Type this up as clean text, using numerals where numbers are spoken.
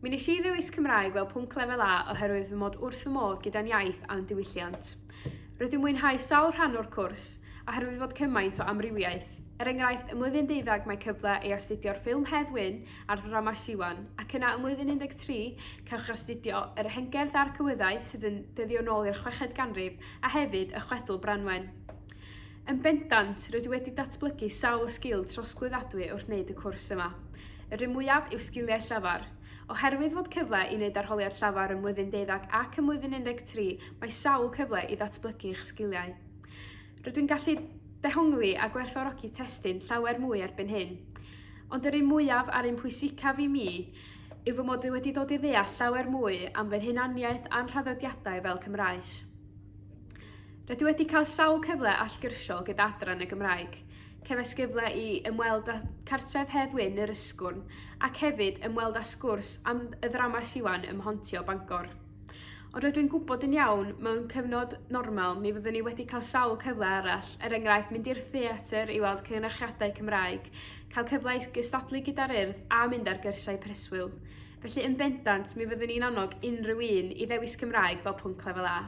Mi wnes i ddewis Cymraeg fel pwnc Lefel A oherwydd fy mod wrth fy modd gyda'n iaith a'n diwylliant. Rydw i'n mwynhau sawl rhan o'r cwrs, oherwydd fod cymaint o amrywiaeth. Er enghraifft, ym mlwyddyn deuddeg mae cyfle i astudio'r ffilm Hedd Wyn a'r ddrama Siwan, ac yna ym mlwyddyn 13 cewch astudio yr Hengerdd a'r Cywyddau sydd yn dyddio nôl i'r chweched ganrif a hefyd y chwedl Branwen. Yn bendant, rydw i wedi datblygu sawl sgil trosglwyddadwy wrth wneud y cwrs yma. Yr un mwyaf yw sgiliau llafar. Oherwydd fod cyfle i wneud arholiad llafar ym mlwyddyn deuddeg ac ym mlwyddyn 13, mae sawl cyfle i ddatblygu eich sgiliau. Rydw i'n gallu dehongli a gwerthfawrogi testun llawer mwy erbyn hyn. Ond yr un mwyaf a'r un pwysicaf i mi yw fy mod i wedi dod i ddeall llawer mwy am fy hunaniaeth a'n nhraddodiadau fel Cymraes. Rydw i wedi cael sawl cyfle allgyrsiol gyda Adran y Gymraeg. Cefais gyfle i ymweld â Cartref Hedd Wyn yr Ysgwrn ac hefyd ymweld â sgwrs am y ddrama Siwan ym Mhontio, Bangor. Ond rydw i'n gwybod yn iawn, mewn cyfnod normal, mi fyddwn i wedi cael sawl cyfle arall, er enghraifft mynd i'r theatr i weld cynyrchiadau Cymraeg, cael cyfle i gystadlu gyda'r Urdd a mynd ar gyrsiau preswyl. Felly yn bendant, mi fyddwn i'n annog unrhyw un i ddewis Cymraeg fel pwnc Lefel A.